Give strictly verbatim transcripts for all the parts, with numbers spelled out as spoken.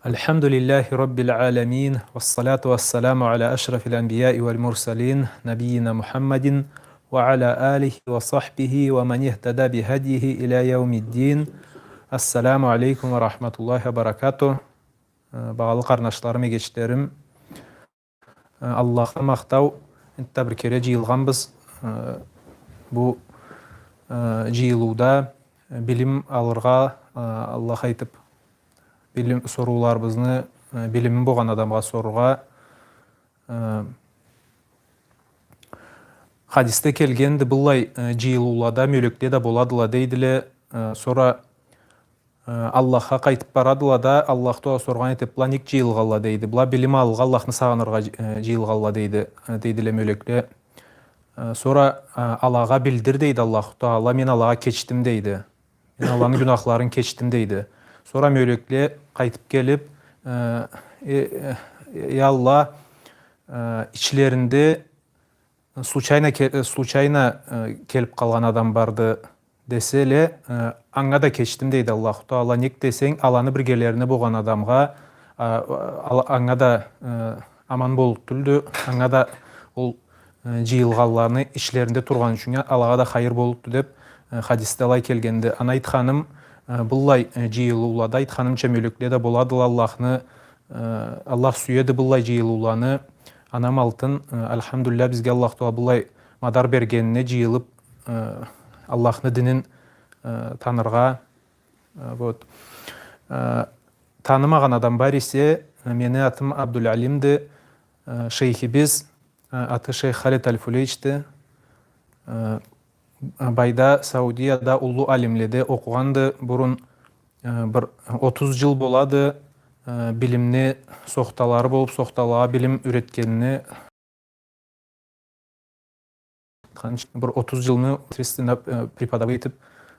الحمد لله رب العالمين، والصلاة والسلام على أشرف الأنبياء والمرسلين، نبينا محمد وعلى آله وصحبه ومن اهتدى بهديه إلى يوم الدين. السلام عليكم ورحمة الله وبركاته. Э, багъалы къарнашларым, эгечлерим. Э, Аллахха махтау, энтда бир кере джыйылгъанбыз. Э, бу, э, джыйылыуда, э, билим алыргъа, э, Аллах айтып, билим, сорууларыбызны, э, билими богъан адамгъа сорургъа, э, хадисде келгенди, быллай, э, джыйылыулада мёлекле да боладыла, дейдиле. Э, сора Э, Аллахха къайтып барадыла да, Аллах Таалагъа соргъан этип, была нек джыйылгъанла, дейди. Была билим алыргъа, Аллахны сагъыныргъа джы-, э, джыйылгъанла, дейди, э, дейдиле мёлекле. Э, сора, э, алагъа билдир, дейди Аллаху Таала, мен алагъа кечдим, дейди. Мен аланы гюнахларын кечдим, дейди. Сора мёлекле къайтып келип, э, э, э, я Аллах, э, ичлеринде случайно ке-, э, случайно, э, келип къалгъан адам барды деселе, э, анга да кечдим, дейди Аллаху Таала. Нек десенг, аланы биргелерине богъан адамгъа, а, ала-, анга да, э, аман боллукъ тюлдю, анга да ол, э, джыйылгъанланы ичлеринде тургъаны ючюн алагъа да хайыр боллукъду деп, э, хадисде алай келгенди. Аны айтханым, э, быллай, э, джыйылыулада айтханымча мёлекле да боладыла, Аллахны Э, Аллах сюеди быллай джыйылыуланы. Анам алтын, э, альхамдулиллях, бизге Аллах Тааля быллай мадар бергенине джыйылып, э, Аллахны динин, э, таныргъа, э, вот. Э, танымагъан адам бар эсе, э, мени атым Абдулалимди, э, шейхибиз, э, аты шейх Халид Аль-Фулейчди. Э, Байда, Саудияда уллу алимледе окъугъанды. Бурун, э, бир отуз джыл болады, э, билимни сохталары болуп, сохталагъа билим юретгенине. Бир отуз джылны, э, преподавать этип,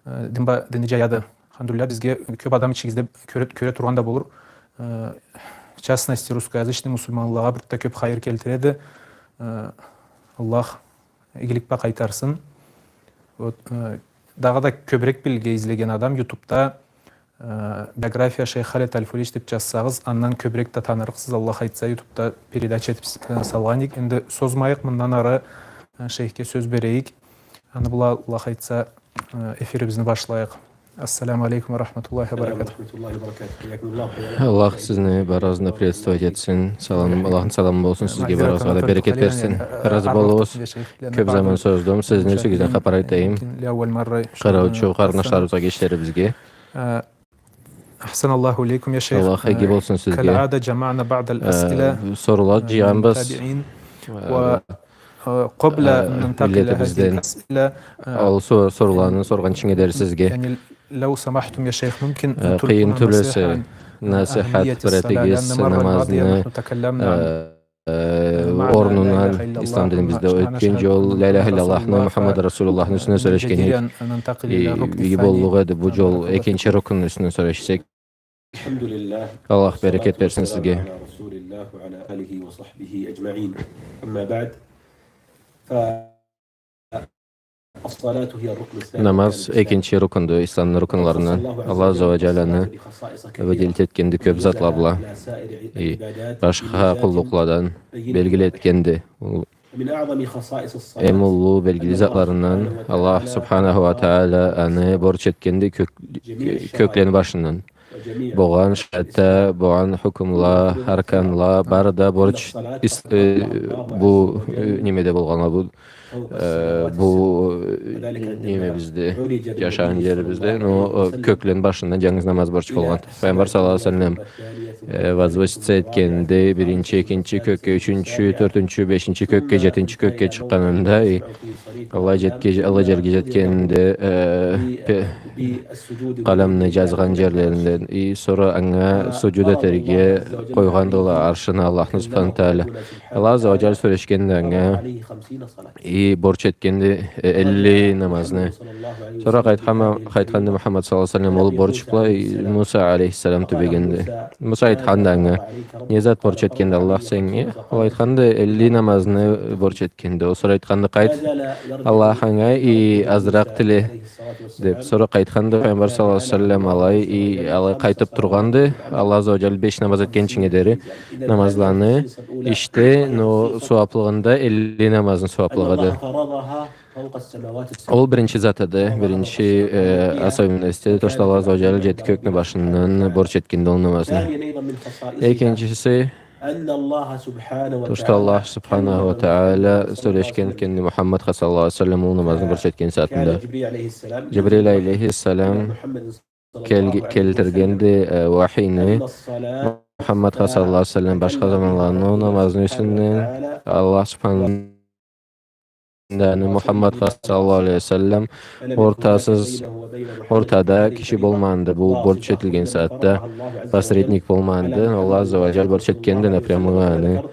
э, дин ба-, динни джаяды. Альхамдулиллях, бизге кёп адам ичигизде кёре, кёре тургъан да болур. Э, в частности, русскоязычный мусулманлагъа бир да кёп хайыр келтиреди. Э, Аллах игилик бла къайтарсын. Вот, э, дагъыда кёбюрек билирге излеген адам ютубда, э, биография шейх Халид Аль-Фулейч деп джазсагъыз, андан кёбюрек да танырыкъсыз. Аллах айтса, ютубда передача этип с-, э, салгъан эдик. Энди созмайыкъ, мындан ары, э, шейхге сёз берейик. Аны бла, Аллах айтса, э, эфирибизни башлайыкъ. Ассаламу алейкум ва рахматуллахи ва баракатух. Аллах сизни барыгъызны да приветствовать этсин. Салам, Аллахны саламы болсун сизге, барыгъызгъа да берекет берсин. Разы болугъуз. Кёп заман создум. Сизни юсюгюзден хапар айтайым. Къараучу къарнашларыбызгъа, эгечлерибизге. Аллах иги болсун сизге. Э, соруула джыйгъанбыз. Э, миллетибизден. Ол сор-, соруланы соргъан ючюн эдиле сизге. Э, къыйын тюл эсе, насихат бир этигиз намазны, э, орнундан, ислам динибизде. Ётген джол ля иляха илляллахны, Мухаммад Расулуллахны юсюнден сёлешген эдик. Э, иги боллукъ эди бу джол экинчи рукунну юсюнден сёлешсек. Аллах берекет берсин сизге. Намаз экинчи рукунду исламны рукунларындан. Аллах Азза ва Джалланы выделить этгенди кёп затла бла. Э, башха къуллукъладан белгили этгенди. Эм уллу белгили затларындан Аллах Субханаху ва Тааля аны борч этгенди кёк-, кёклени башындан. Болгъан шариатда, болгъан хукмула, арканла, бары да борч ис-, э, бу, э, немеде болгъанла, бу, э, бу, э, немебизде, джашагъан джерибизде, но, э, кёклени башындан джангыз намаз борч болгъан. Файгъамбар саллаллаху алейхи ва саллам, э, возвыситься этгенде, биринчи, экинчи кёкге, ючюнчю, тёртюнчю, бешинчи кёкге, джетинчи кёкге чыкъгъанында, э, аллай джетге-, аллай джерге джетгенде, э, пе-, къаламны джазгъан джерлеринден, э, сора анга суджуд этерге къойгъандыла аршына Аллахны Субханаху Тааля. Аллах Азза ва Джалля сёлешгенди анга. И борч этгенди, э, элли намазны. Сора къайтхан-, къайтханды Мухаммад саллаллаху алейхи ва саллам, ол борч бла, и Муса алейхиссалам тюбегенди. Муса айтханды анга: «Не зат борч этгенди Аллах сеннге?» Ол айтханды: «Элли намазны борч этгенди». Ол сора айтханды: «Къайт Аллахынга, и азыракъ тиле», деп. Сора къайт-, айтханды Пайгъамбар саллаллаху алейхи ва саллам, алай, и, алай къайтып тургъанды. Аллах Азза ва Джалль беш намаз этгинчинге дери намазланы ишде, но сууаплыгъында элли намазны сууаплыгъыды. Ол биринчи зат эди, биринчи, э, особенность эди, то, что Аллах Азза ва Джалль джети кёкню башындан борч этгенди ол намазны. Экинчиси, то, что Аллах Субханаху ва Тааля сёлешген экенди Мухаммадха саллаллаху алейхи ва саллам ол намазны борч этген сагъатында. Джибрил алейхиссалам кел-, келтиргенди, э, вахийни Мухаммадха саллаллаху алейхи ва саллам башха заманланы ол намазны юсюнден. Аллах Субханаху ва Тааля Мухаммадха саллаллаху алейхи ва саллам ортасыз, ортада киши болмагъанды. Бу борч этилген сагъатда посредник болмагъанды. Аллах Азза ва Джалль борч этгенди напрямую аны.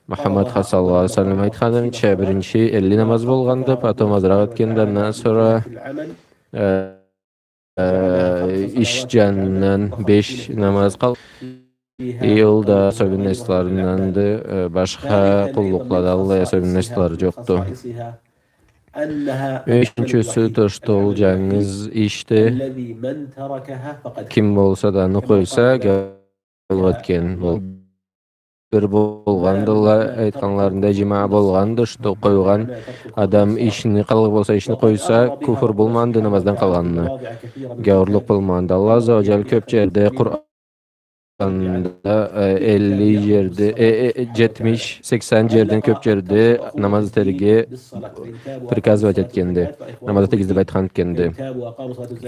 Мухаммадха саллаллаху алейхи ва саллам айтханынча, биринчи элли намаз болгъанды, потом азыракъ этгенди, андан сора, э, э, иш джанындан беш намаз къал-, и ол да особенностьларынданды, э, башха къуллукълада аллай особенностьлары джокъду. Ючюнчюсю, то, что ол джангыз ишди, ким болса да аны къойса, гяурлукъ этген бол-, бир болгъандыла, айтханларында, иджмаъ болгъанды, что къойгъан адам ишни, къаллыкъ болса, ишни къойса, куфур болмагъанды намаздан къалгъанына. Гяурлукъ болмагъанды. Аллах Азза ва Джалль кёп джерде Къуранда, э, элли джерде, э, э, э, джетмиш, сексен джерден кёп джерде намаз этерге приказывать этгенди. Намаз этигиз деб айтхан этгенди.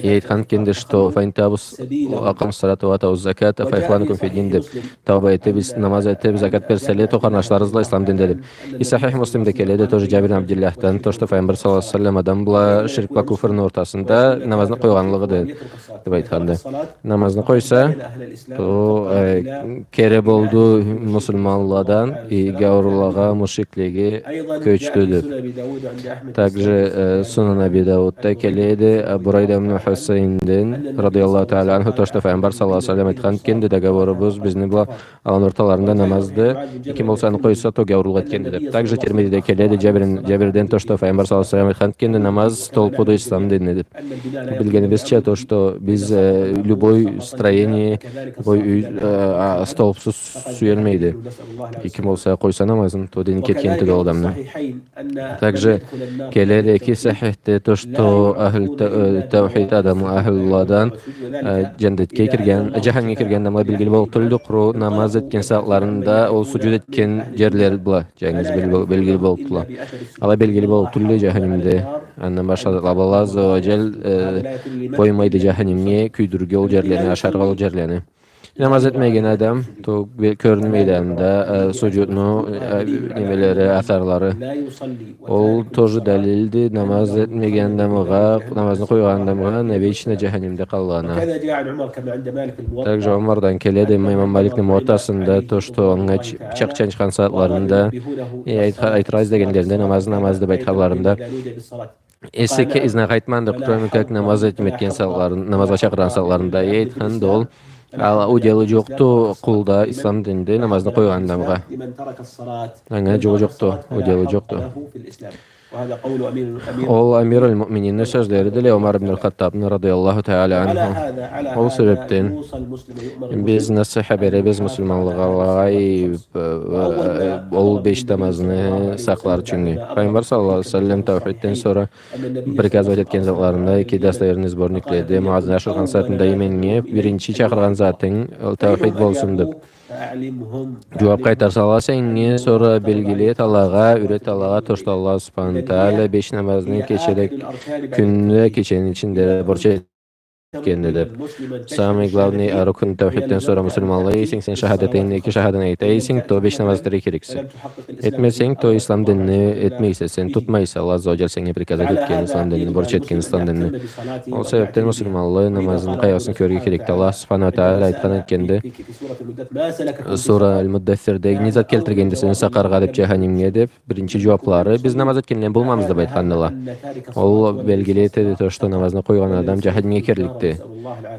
И айтхан этгенди, что «Фа ин табу с-, ва акъаму ссалата ва атау ззаката фа ихванукум фид-дин», деб. Тауба этиб, ис-, намаз этиб, закат берселе, то къарнашларыгъызла ислам динде, деб. И Сахих Муслимде келеди, тоже Джабир ибн Абдиллахдан, то, что Пайгъамбар саллаллаху алейхи ва саллам адам бла ширк бла куфрну ортасында намазны къойгъанлыгъыды, деб айтханды. Намазны къойса, то, э, кери болду муслиманладан, и гяурлагъа, мушриклеге кёчдю, деб. Также, э, Сунан Аби Даудда келеди, Бурайда ибн Хусейнден, радияллаху тааля анху, то, что Пайгъамбар саллаллаху алейхи ва саллам айтхан этгенди, договорубуз бизни бла аланы орталарында намазды, ким болса аны къойса, то гяурлукъ этгенди, деб. Также Тирмизиде келеди, Джабирин-, Джабирден, то, что Пайгъамбар саллаллаху алейхи ва саллам айтхан этгенди, намаз толпуду ислам дини, деб. Билгенибизча, то, что биз, э, любой строение, любой юй, э, а, столпсуз сюелмейди. И ким болса къойса намазын, то дини кетген этеди ол адамны. Также келеди эки сахихде то, что ахлю та-, э, таухид адамла, ахлюлладан, э, джандетге кирген, э, джаханимге кирген адамла белгили болуб тюлдю, къуру намаз этген сагъатларында ол суджуд этген джерлери бла джангыз бел-, белгили болуб тюлдю. Ала белгили болуб тюлдю джаханимде. Андан башха затла, Аллах Азза ва Джалль, э, къоймайды джаханимге кюйдюрюрге ол джерлени, ашаргъа ол джерлени. Намаз этмеген адам, то бе-, кёрюнмейди анда, э, суджудну, э, немелери, асарлары. Ол тоже далилди, намаз этмеген адамгъа, намазны къойгъан адамгъа навечно джаханимде къалгъанына. Также Умардан келеди, имам Маликни Муаттасында, то, что анга ч-, пычакъ чанчхан сагъатларында, э, айтха-, айтыргъа излегенлеринде, намаз, намаз деб айтханларында, эсине къайтмагъанды, кроме как намаз этмей этген сагъатларын-, намазгъа чакъыргъан сагъатларында, э, айтханды ол, ал, уделу джокъду къулда ислам динде намазны къойгъан адамгъа. Анга джолу джокъду, уделу джокъду. Ол Амир аль-Муъмининни сёзлеридиле, Умар ибн аль-Хаттабны, радияллаху тааля анху. Ол себебден биз насихат беребиз муслиманлагъа, э, э, ол беш намазны сакълар ючюн. Пайгъамбар саллаллаху алейхи ва саллам таухидден сора приказывать этген затларында, эки достоверный сборникледе, Муазны ашыргъан сагъатында именнге биринчи чакъыргъан затынг, ол таухид болсун деб. Джууаб къайтарсала сеннге, сора белгили эт алагъа, юйрет алагъа, то, что Аллах Субханаху ва Тааля беш намазны кечеде, кюнде, кечени ичинде борч этгенди деб. Самый главный рукн таухидден сора муслиманлыкъ эсенг, сен шахадатейн, эки шахаданы айта эсенг, то беш намаз этерге керексе. Этмесенг, то ислам динни этмейсе, сен тутмайса, Аллах Азза ва Джалль сеннге приказать этген ислам динни, борч этген ислам динни. Ол себебден муслиманлыкъ намазны къайгъысын кёрюрге керекди. Аллах Субханаху ва Тааля айтхан этгенди, сура Аль-Муддассирде, не зат келтиргенди сени сакъаргъа деб, джаханимге деб. Биринчи джууаблары, биз намаз этгенден болмабыз деб айтхандыла. Ол белгили этеди то, что намазны къойгъан адам джаханимге кирликди. келликди.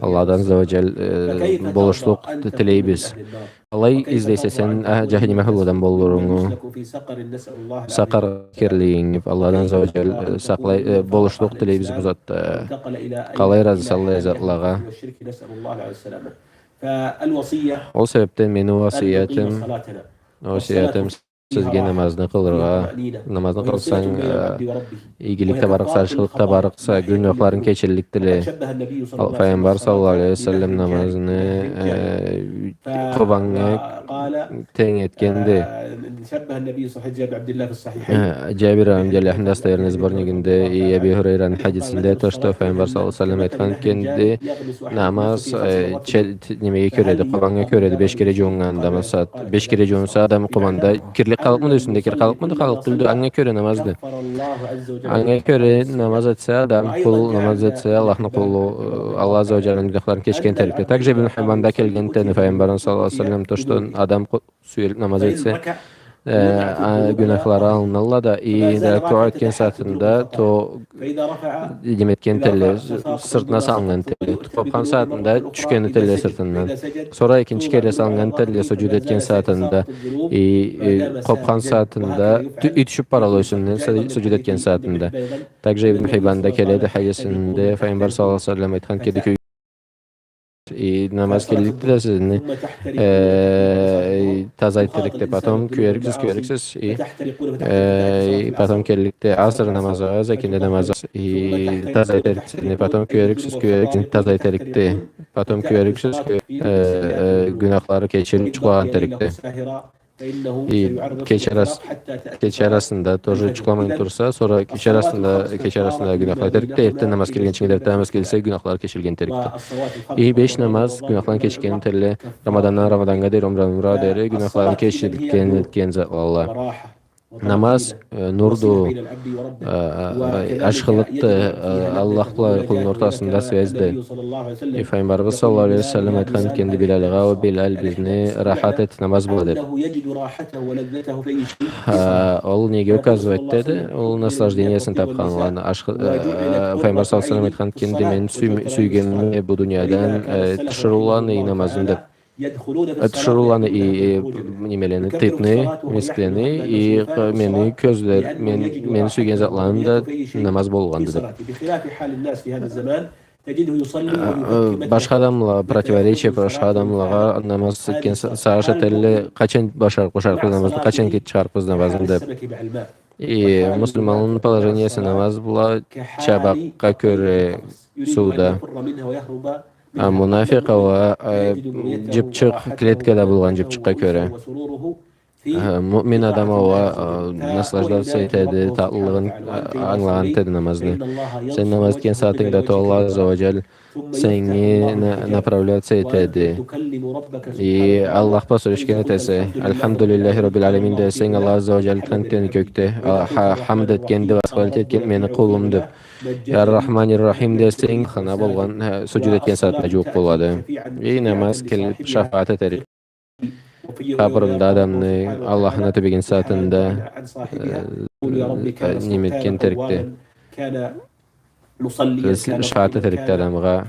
Аллахдан Азза ва Джалль, э, болушлукъ т-, тилейбиз. Алай излейсе сен, а, джаханим ахлуладан болурунгу. Сакъар кирлигинги, Аллахдан Азза ва Джалль, э, сакълай, э, болушлукъ тилейбиз бу затда. Къалай разыса аллай затлагъа. Ол себебден мени васиятым, васиятым сизге намазны къылыргъа, намазны къылсанг, э, игилик табарыкъса, ашхылыкъ табарыкъса, гюнахларынг кечилликдиле. Ал-, Файгъамбар саллаллаху алейхи ва саллам намазны, э, Къубаннга тенг этгенди. Э, Джабир Амдиаллахны достоверный сборнигинде и Аби Хурайраны хадисинде то, что Файгъамбар саллаллаху алейхи ва саллам айтхан этгенди, намаз, э, че-, т-, немеге кёреди, Къубаннга кёреди, беш кере джуууннганда, масала, беш кере джуунса адам Къубанда, кирлик къаллыкъмыды юсюнде, кир къаллыкъмыды, къаллыкъ тюлдю, анга кёре намазды. Анга кёре намаз этсе адам, къул намаз этсе, Аллахны къулу, э, Аллах Азза ва Джалльны гюнахларын кечген этерикди. Также Ибн Хиббанда келген этеди, Файгъамбардан саллаллаху алейхи ва саллам, то, что адам къу-, сюелип намаз этсе, э, а, гюнахлары алыналла да, и да дуа этген сагъатында, то, неме этген этелле, с-, сыртына салыннган этелле. Къобхан сагъатында тюшген этелле сыртындан. Сора экинчи кере салыннган этелле, суджуд этген сагъатында. И, и къобхан сагъатында тю-, и тюшюп баралла юсюнден, су-, суджуд этген сагъатында. Также Ибн Хиббанда келеди хадисинде, Файгъамбар саллаллаху алейхи ва саллам айтхан этеди, и намаз келликди да сизни, э, таза этерикди. Потом кюериксиз, кюериксиз, и, э, и потом келликди аср намазыгъыз, экинди намазыгъыз, и таза этерикди сизни. Потом кюериксиз, кюериксиз, таза этерикди. Потом кюериксиз, кю-, э, э, гюнахлары кечилип джукълагъан этерикди. И кече арас-, кече арасында тоже джукъламай турса, сора кече арасында, кече арасында гюнахлары этерикди. Эртден намаз келгинчинге да, эртден намаз келсе, гюнахлары кечилген этерикди. И беш намаз гюнахларын кечген этелле, Рамадандан Рамаданнга дери, умрадан умрагъа дери, гюнахларын кечилген этген затла. Намаз, э, нурду, э, э, ашхылыкъды, э, Аллах бла къулну ортасында связьды. И Файгъамбарыбыз саллаллаху алейхи ва саллам айтхан этгенди Билалгъа, о Билал, бизни рахат эт намаз бла, деп. Э, ол неге указывать этеди? Ол наслаждениясын тапханланы. Ашхы-, э, Файгъамбар саллаллаху алейхи ва саллам айтхан этгенди, мен сюй-, сюйгенме бу дуниядан, э, тиширыуланы и намазны, деп. Э, тиширыуланы и, э, немелени, тыйыпны, мисклени, и, э, мени кёзле-, мен, мен сюйген затларым да намаз болгъанды, деп. Э, э, башха адамла, противоречие, башха адамлагъа намаз этген са-, сагъыш этелле, къачан башар-, бошарыкъбыз намазны, къачан кет чыгъарыкъбыз намазны, деп. И муслиманны положениясы намаз бла чабакъгъа кёре сууда. А мунафикъ уа, э, джыпчыкъ, клеткада болгъан джыпчыкъгъа кёре. Э, муъмин адам уа, э, наслаждаться этеди, татлылыгъын, э, ангылагъан этеди намазны. Сен намаз этген сагъатынгда то Аллах Азза ва Джалль сени на-, направляться этеди. И Аллах бла сёлешген этесе. Альхамдулиллахи Раббиль Алямин десенг, Аллах Азза ва Джалль айтхан этеди кёкде. А, ха-, хамд этгенди, восхвалить этген мени къулум, деп. Ар-Рахманир Рахим десенг, хана болгъан, э, суджуд этген сагъатына джууукъ болады. И намаз келип шафаат этерик. Къабырында адамны Аллахына тюбеген сагъатында, э, э, неме этген этерикди. Шафаат этерикди адамгъа.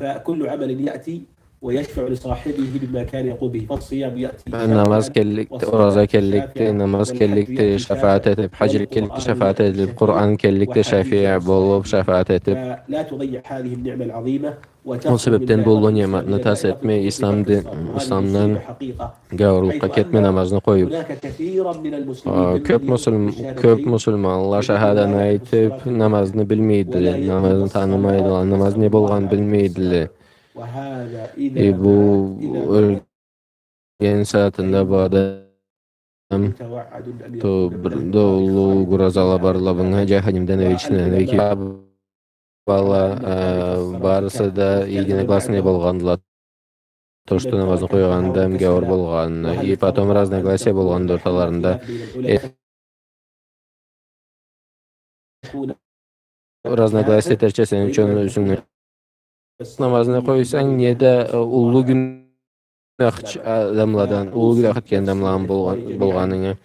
Намаз келликди, ораза келликди, намаз келликди, шафаат этип, хадж келликди, шафаат этип, Къуран келликди, шафии болуп, шафаат этип. Ол себепден бу уллу ниъматны тас этме, ислам дин, исламдан гяуурлукъгъа кетме, намазны къоюп. А, кёп муслим-, кёп муслиманла шахаданы айтып, намазны билмейдиле, намазны танымайдыла, намаз не болгъанын билмейдиле. И бу ёлген сагъатында бу адам, то, бир да уллу угрозала барла мынга, джаханимден, вечный, веки бала, э, барысы да единогласный болгъандыла. То, что намазны къойгъанында гяуур болгъанына. И потом разногласия болгъанды орталарында. Э, разногласия этерча сен ючюн юсюнгден. Намазны къойсанг, не да, э, уллу гюнахчы адамладан, уллу гюнах этген адамладан болгъан-, болгъанынгы.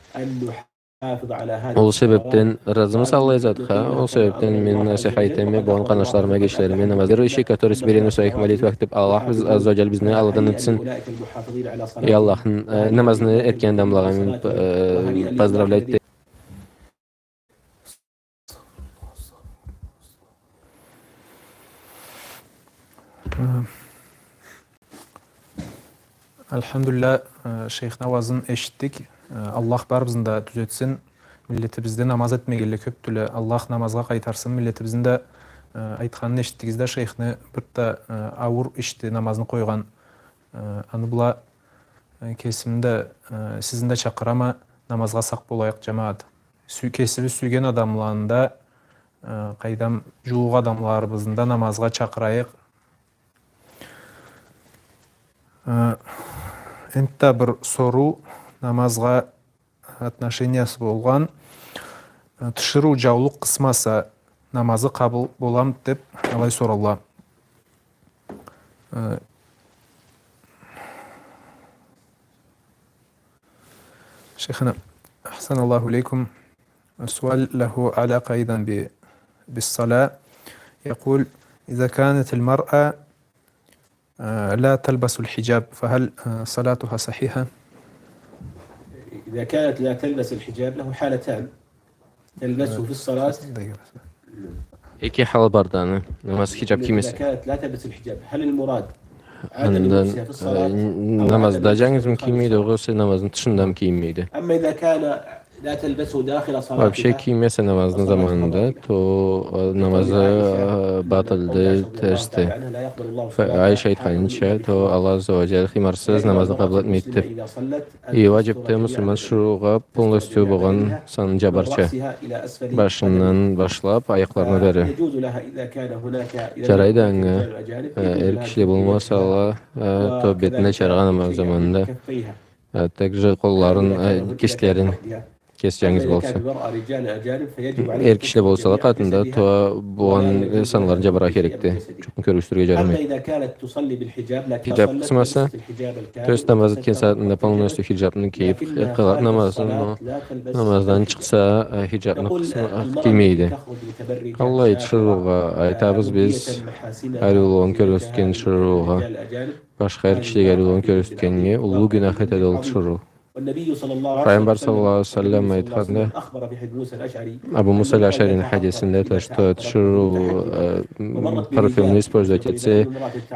Ол себебден, разымыса аллай затха, ол себебден мен насихат этеме болгъан къарнашларыма, эгечлериме, намаз, иши, который смиренно в своих молитвах деп, Аллах биз, Азза ва Джалла бизни аладан этсин. Эй Аллахны, э, намазны этген адамлагъа мен, э, поздравлять этеме. Э, Альхамдулиллях, э, шейхни ауазын эшитдик. Э, Аллах барыбызны да тюзетсин. Миллетибизде намаз этмегенле кёбдюле. Аллах намазгъа къайтарсын. Миллетибизни да, э, айтханын эшитдигиз да, шейхни бир да, э, ауур ишди намазны къойгъан. Э, аны бла, э, кесими да, э, сизни да чакъырама, намазгъа сакъ болайыкъ, джамагъат. Сю-, кесибиз сюйген адамланы да, э, къайдам, джууукъ адамларыбызны да намазгъа чакъырайыкъ. Э, энтда бир соруу, намазгъа отношениясы болгъан, э, тиширыу джаулукъ къысмаса, намазы къабыл боламыды деп алай соралла. Э, شيخنا، أحسن الله إليكم. السؤال له علاقة أيضًا ب-، بالصلاة. يقول: إذا كانت المرأة، آه، لا تلبس الحجاب، فهل، آه، صلاتها صحيحة؟ إذا كانت لا تلبس الحجاب، له حالتان. تلبسه في الصلاة. Эки хал барды аны. Намаз хиджаб киймесе. إذا كانت لا تلبس الحجاب، هل المراد عدم لبسها في الصلاة؟ Андан, э, намазда джангызмы киймейди, огъесе намазны тышындамы киймейди? أما إذا كان لا تلبسه داخل صلاتها، вообще киймесе намазны заманында, то, э, намазы, э, батылды, терсди. Айша айтханынча, то Аллах Азза ва Джалла хыймарсыз намазны къабыл этмейди деп. И ваджибди муслиман тиширыугъа полностью болгъан санын джабарча. Башындан башлап, аякъларына дери. Джарайды анга, э, эр кишиле болмасала, э, то бетин ачаргъа намаз заманында. А также къолларын, э, кеслерин кеси джангыз болса. Эр кишиле болсала къатында, то болгъан, э, санларын джабаргъа керекди. Джукъну кёргюзтюрге джарамайды. Хиджаб къысмаса, то есть намаз этген сагъатында полностью хиджабны кийип, э, къылады намазын, но намаздан чыкъса, э, хиджабны къысма-, киймейди. Аллай тиширыугъа айтабыз биз, ариулугъун кёргюзтген тиширыугъа. Башха эр кишилеге ариулугъун кёргюзтгеннге уллу гюнах этеди ол тиширыу. Пайгъамбар саллаллаху алейхи ва саллам айтханды, Абу Муса аль-Ашарини хадисинде, то, что тиширыу, э, м, парфюмну использовать этсе,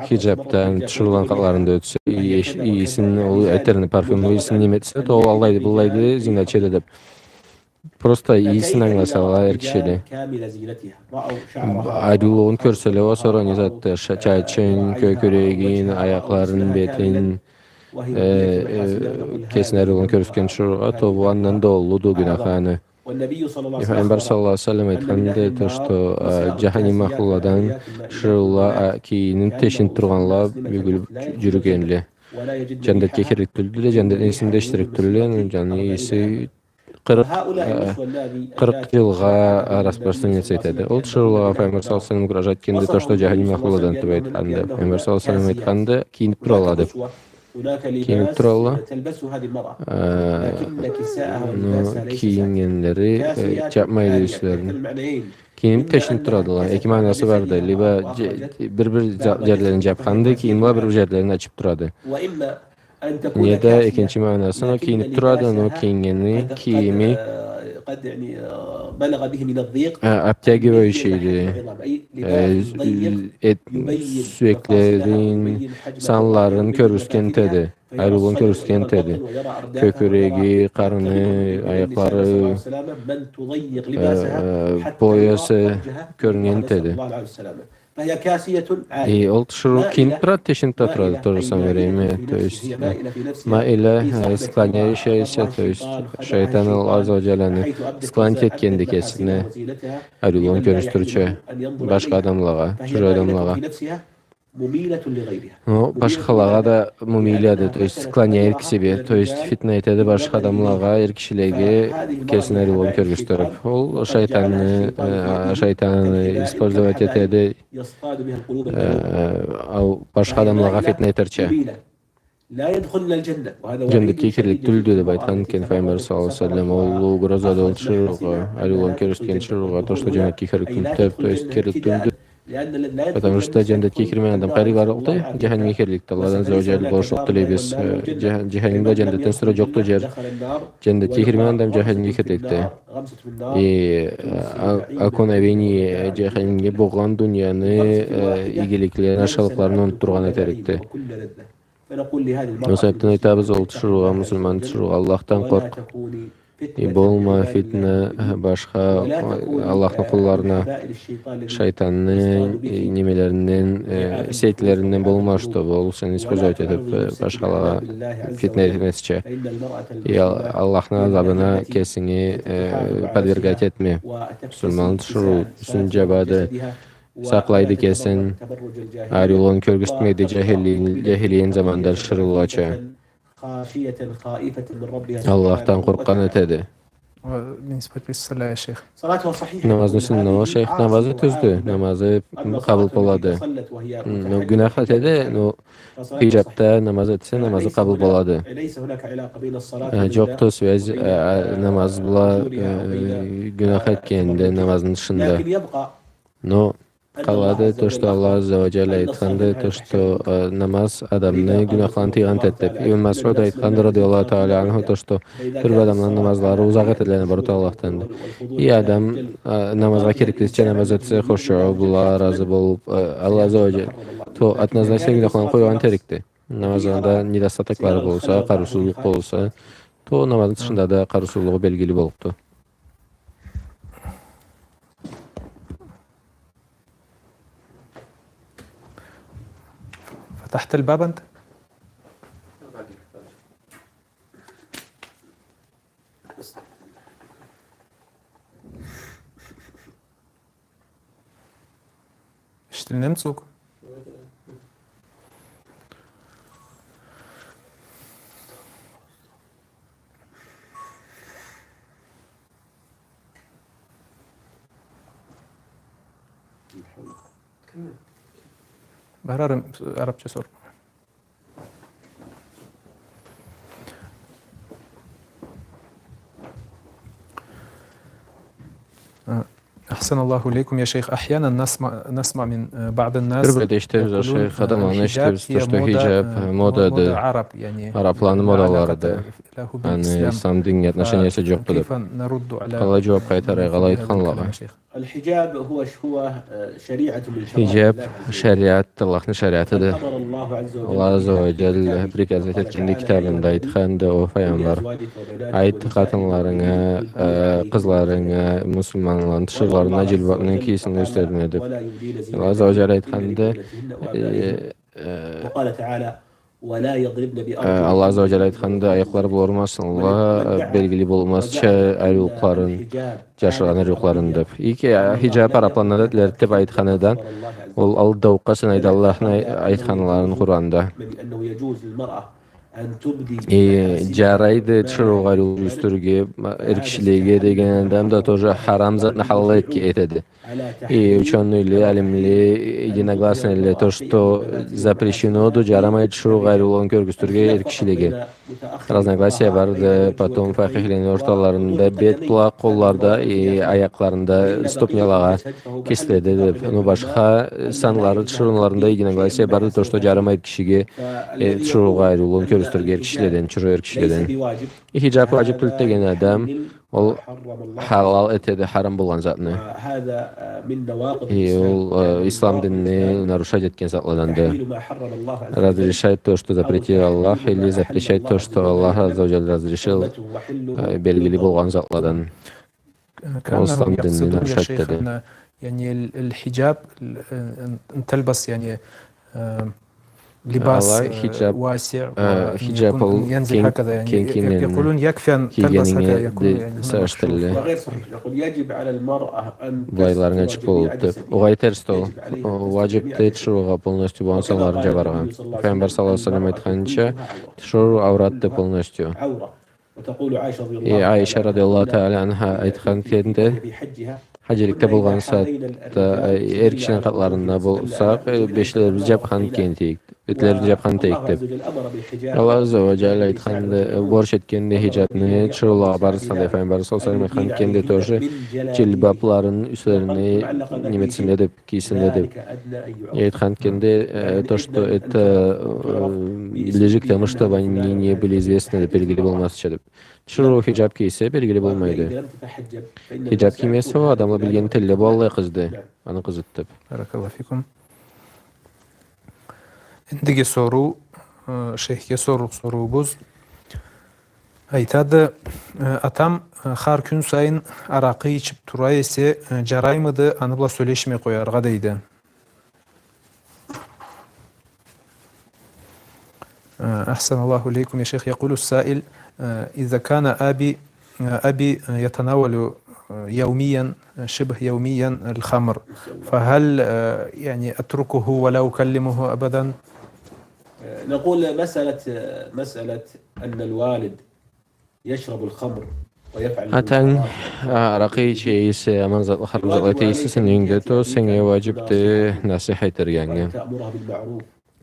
хиджабдан, тиширыуланы къатларында ётсе, ийис-, ийисин, ол этерни, парфюмну ийисин неме этсе, то ол аллайды, быллайды, зиначыды деп. Просто ийисин ангыласала эр кишиле. Ариулугъун кёрселе, ол сора не затды, ша-, чачын, кёкюрегин, аякъларын, бетин, э, э, кесин ариулугъун кёргюзтген тиширыугъа, то бу андан да уллуду гюнахы аны. Пайгъамбар саллаллаху алейхи ва саллам айтханды, то, что, э, джаханим ахлуладан тиширыула, э, кийинип, тешинип тургъанла бюгюлюп джю-, джюрюгенле. Джандетге кирлик тюлдюле, джандетни ийисин да эшитирик тюлдюле, джаны ийиси къыркъ, э, къыркъ джылгъа, э, распространяться этеди. Ол тиширыулагъа Пайгъамбар саллаллаху алейхи ва саллам угрожать этгенди, то, что джаханим ахлуладан деп айтханды. Пайгъамбар саллаллаху алейхи ва саллам айтханды, кийинип туралла деп. Кийинип туралла. Э, ну, кийингенлери, э, джапмайды юслерин. Кийинип, тешинип турадыла. Эки магъанасы барды. Либо дже-, бир-бир дже-, джерлерин джапханды, кийиниб, бир-бир джерлерин ачыб турады. Неда экинчи магъанасы, но кийинип турады, но кийингени, кийими, э, обтягивающийди. Э, эт-, сюеклерин, санларын кёргюзтген этеди. Ариулугъун кёргюзтген этеди. Кёкюреги, къарны, аякълары, э, э, поясы кёрюннген этеди. И ол тиширыу кийинип турады, тешинип да турады в то же самое время. То есть, э, маиля, э, склоняющаяся, то есть шайтан Аллах Азза ва Джалланы склонить этгенди кесине, ариулугъун кёргюзтюрча башха адамлагъа, чужой адамлагъа. Но башхалагъа да мумиляды, то есть склоняет к себе, то есть фитна этеди башха адамлагъа, эр кишилеге кесини ариулугъун кёргюзтюрюб. Ол шайтанны, э, шайтанны использовать этеди, э, э, ол башха адамлагъа фитна этерча. Джандетге кирлик тюлдю деб айтхан экен Пайгъамбар саллаллаху алейхи ва саллам. Ол угроза да ол тиширыугъа, ариулугъун кёргюзтген тиширыугъа, то, что джандетге кирлик тюлдю деб, то есть кирлик тюлдю. Потому что джандетге кирмеген адам къайры барыкъды, джаханимге кирликди. Аллахдан Азза ва Джалла болушлукъ тилейбиз. Э, джаха-, джаханимде джандетден сора джокъду джер. Джандетге кирмеген адам джаханимге кирликди. И, э, а-, окон объявлений, э, джаханимге болгъан дунияны, э, игиликлерин, ашхылыкъларын унутдургъан этерикди. Ол себебден айтабыз, ол тиширыугъа, муслиман тиширыугъа, Аллахдан къоркъ. И болма фитна, э, башха, э, Аллахны къулларына, шайтанны, э, немелеринден, э, сетлеринден болма, чтобы ол сени использовать этиб, э, башхалагъа фитна этмезча. И Ал-, Аллахны азабына кесинги, э, подвергать этме. Муслиман тиширыу юсюн джабады, сакълайды кесин, ариулугъун кёргюзтмейди, джахили-, джахилиен заманда тиширыулача. Аллахдан къоркъгъан этеди. Намазны юсюнден ол шейх, намазы тюздю, намазы къабыл болады. М, ну, гюнах этеди, ну, хиджабда намаз этсе, намазы къабыл болады. Э, джокъду связь, э, э, намаз бла, э, гюнах этгенинде, намазны тышында. Но къалады то, что Аллах Азза ва Джалла айтханды, то, что, э, намаз адамны гюнахланы тыйгъан этеди деб. Ибн Масъуд айтханды, радияллаху тааля анху, то, что бир адамланы намазлары узакъ этедиле, наоборот, Аллахдан. И адам, э, намазгъа кириклисича намаз этсе, хушуъ бла разы болуб, э, Аллах Азза ва Джалла, то однозначно гюнахланы къойгъан этерикди. Намазында недостатоклары болса, къарыусузлукъ болса, то намазны тышында да къарыусузлугъу белгили болубду. فتحت الباب أنت؟ Эшитилинеми звук? Барарым, арабча сор. أحسن الله إليكم يا شيخ. أحيانا نسمع، نسمع من بعض الناس يقولون الحجاب هي موضة، موضة عرب، يعني لا علاقة له بالإسلام. Аны ислам динге отношениясы джокъду деб. فكيف نرد على مثل هذا الكلام يا شيخ؟ Къалай джууаб къайтарайыкъ алай айтханлагъа? الحجاب هو ش-، هو، آه، شريعة من شرائع الله عز وجل. Хиджаб шариатды, Аллах Азза ва Джалла приказ этгенди, китабында айтханды ол Пайгъамбар. Айт къатынларынга, э, къызларынга, муслиманланы тиширыуларына джилбабны кийсин юслерине деб. Аллах Азза ва Джалла айтханды, э, э, Аллах Азза ва Джалла айтханды, аякълары бла урмасынла, э, белгили болмазча ариулукъларын, джашыргъан ариулукъларын деб. Иги, э, хиджаб арапланы адетлериди деб айтханыдан, ол алдаукъ санайды Аллахны ай-, айтханларын Къуранда. Э, джарайды тиширыугъа ариулукъ кёргюзтюрге, ма-, эр кишилеге деген адам да тоже харам затны халал эт-, этеди. Э, учёныйле, алимле, э, единогласныйле, то, что запрещеноду, джарамайды тиширыугъа ариулугъун кёргюзтюрге эр кишилеге. Разногласия барды, потом факъихлени орталарында бет бла къолларда, э, аякъларында, ступнялагъа кеследи деб. Ну, башха, э, санлары тиширыуларында единогласия барды, то, что джарамайды кишиге, э, тиширыугъа ариулугъун кёргюзтюрге эр кишиледен, тиширыу эр кишиледен. Э, хиджаб уаджиб тюлдю деген адам, ол халал этеди харам болгъан затны. Э, ол, э, ислам динни нарушать этген затладанды. Разрешать то, что запретил Аллах, или запрещать то, что Аллах Азза ва Джалла разрешил, э, белгили болгъан затладан. Ол ислам динни нарушать этеди. يعني ال-، الحجاب، ال-، أن، أن تلبس، يعني، آه، لباس، آه، واسع، وأن يكون، أن ينزل هكذا، يعني، يقولون يكفي أن تلبس هكذا، يكون، يعني، هنا مكشوف. وغير صحيح، يقول يجب على المرأة أن تستر جميع جسدها. Былайларынга ачыкъ болуб деб. Огъай, терсди ол. Уаджибди тиширыугъа полностью болгъан санларын джабаргъа. Пайгъамбар саллаллаху алейхи ва саллам айтханча, тиширыу ауратды полностью. عورة. وتقول عائشة رضي الله تعالى عنها. Э, Айша радияллаху тааля анха айтхан эди, хаджиликде болгъан сагъатда, э, эр кишини къатларында болсакъ, э, бешлерибиз джабхан кийген эдик. бетлерин джабхан этейик деб. Аллах Азза ва Джалле айтханды, э, борч этгенди хиджабны тиширыулагъа барысына да, Пайгъамбар саллаллаху алейхи ва саллам айтхан этгенди тоже, джилбабларын юслерине неме этсинле деб, кийсинле деб. И айтхан этгенди, э, то, что это, э, ближе к тому, чтобы они не были известны, деб, белгили болмазча деб. Тиширыу хиджаб кийсе, белгили болмайды. Хиджаб киймесе, ол адамла билген этелле, бу аллай къызды, аны къызыды деб. Баракаллаху фикум. Эндиги соруу, э, шейхге сорлукъ соруубуз. Айтады, э, атам, э, хар кюн сайын аракъы ичиб тура эсе, э, джараймыды аны бла сёлешмей къояргъа, дейди. Э, أحسن الله إليكم يا شيخ. يقول السائل، آه، إذا كان أبي، آه، أبي، آه، يتناول، آه، يوميا، آه، شبه يوميا الخمر، فهل، آه، يعني أتركه ولا أكلمه أبدا؟ نقول مسألة، مسألة أن الوالد يشرب الخمر ويفعل الحرام. Атанг, а, аракъы иче эсе, аман затла, харам затла эте эсе сени юйюнгде, то сеннге уаджибди насихат этерге анга.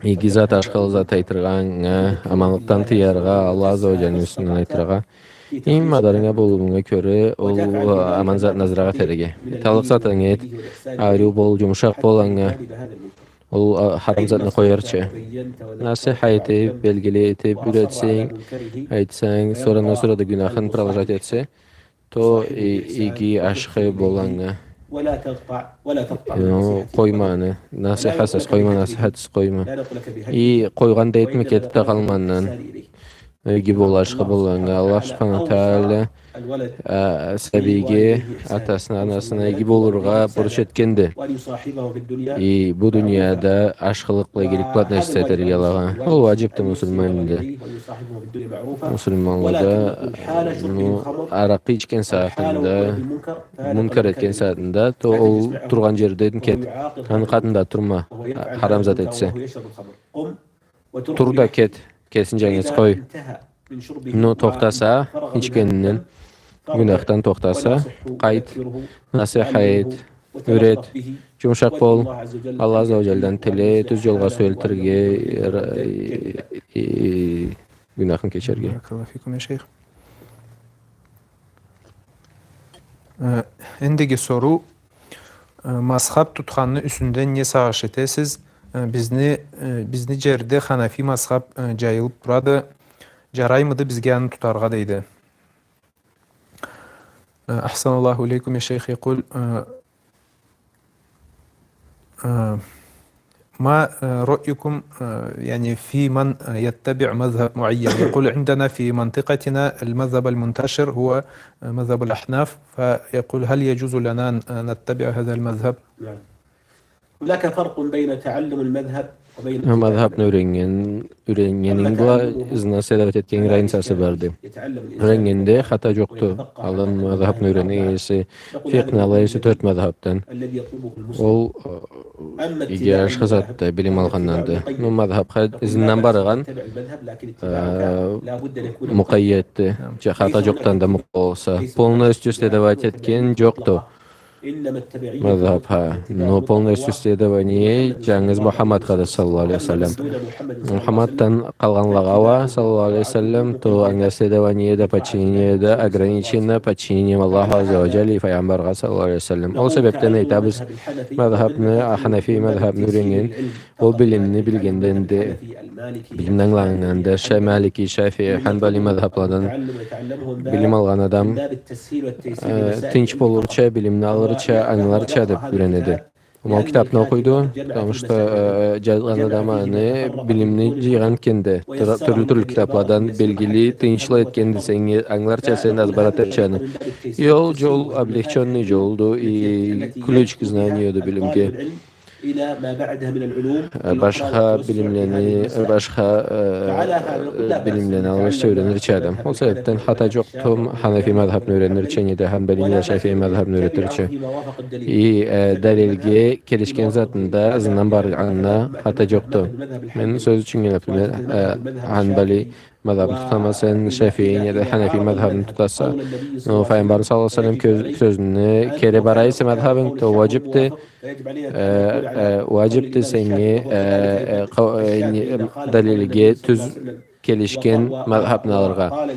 Иги зат, ашхылыкъ зат айтыргъа анга, аманлыкъдан тыяргъа, Аллах Азза ва Джаллени юсюнден айтыргъа. Эм мадарынга болуунга кёре, ол, а, аман затны азыракъ этерге. Талыкъ затынг эт, ариу бол, джумушакъ бол анга. Ол, а, харам затны къоярча. Насихат этиб, белгили этиб, юретсенг, айтсанг, сора андан сора да гюнахын продолжать этсе, то и-, иги, ашхы бол анга. Ну, къойма аны. Насихатсыз къойма, насихатсыз къойма. И къойгъан да этме, кетиб да къалма андан. Иги бол, ашхы бол анга. Аллах Субханаху Тааля, а, сабийге, атасына, анасына иги болургъа борч этгенди. И бу дунияда ашхылыкъ бла, игилик бла относиться этерге алагъа. Ол уаджибди муслиманлада. Муслиманлада, ну, аракъы ичген сагъатында, мункар этген сагъатында, то ол тургъан джерден кет. Аны къатында турма, харам зат этсе. Тур да кет, кесин джангыз къой. Ну, тохтаса, ичгенинден, гюнахдан тохтаса, къайт, насихат эт, юрет, джумушакъ бол, Аллах Азза ва Джалладан тиле, тюз джолгъа сюелтирге, э, э, гюнахын кечерге. Баракаллаху фикум, я шейх. Э, эндиги соруу, э, мазхаб тутханны юсюнден не сагъыш этесиз? Э, бизни, э, бизни джерде ханафи мазхаб, э, джайылыб турады. Джараймыды бизге аны тутаргъа, дейди. Э, أحسن الله إليكم يا شيخ. يقول، э, آه، ما، آه، رأيكم، آه، يعني في من، آه، يتبع مذهب معين؟ يقول: عندنا في منطقتنا المذهب المنتشر هو، آه، مذهب الأحناف، فيقول: هل يجوز لنا أن، آه، نتبع هذا المذهب؟ نعم. هناك فرق بين تعلم المذهب وبين اتباع المذهب. Мазхабны юреннген, юреннгенинг бла ызына следовать этгеннги разницасы барды. Юреннгенде хата джокъду. Алдан мазхабны юреннген эсе, фикъхны ала эсе тёрт мазхабдан. Ол, э, иги ашхы затды, билим алгъандан да. Ну, мазхабха ызындан баргъан, э, мукъайятды. Хата джокъдан да мукъайят болса. Полностью следовать этген джокъду мазхабха. Но полностью следование джангыз Мухаммадхады, саллаллаху алейхи ва саллам. Мухаммаддан къалгъанлагъа уа, саллаллаху алейхи ва саллам, то анга следование да, подчинение да ограничено подчинением Аллаху азза ва джалле и Файгъамбаргъа, саллаллаху алейхи ва саллам. Ол себебден айтабыз, мазхабны, ханафи мазхабны юреннген, ол билимни билгенден да, билимни ангылагъандан да, ша-, малики, шафии, ханбали мазхабладан билим алгъан адам, э, тынч болурча, билимни алырча, ангыларча деб юренеди. Ол китабны окъуйду, потому что, э, джазгъан адам аны билимни джыйгъан этгенди, тюр-, тюрлю-тюрлю китабладан белгили, тынчлы этгенди, сеннге ангыларча, сен азбар этерча аны. И ол джол облегчённый джолду, и ключ к знанию-ду билимге. Э, башха билимлени, э, башха, э, билимлени алырча, юренирча адам. Ол себебден хата джокъду ханафи мазхабны юренирча, неда ханбали, неда шафии мазхабны юренирча. И, э, далилге келишген затында ызындан баргъанына хата джокъду. Мен сёз ючюн, например, э, ханбали мазхабны тутама, сен шафии неда ханафи мазхабны тутаса. Но Файгъамбарны саллаллаху алейхи ва саллам кёз-, сёзюне кери бара эсе мазхабынг, то уаджибди, э, э, уаджибди сеннге, э, э, къа-, э, не, далилге тюз келишген мазхабны алыргъа.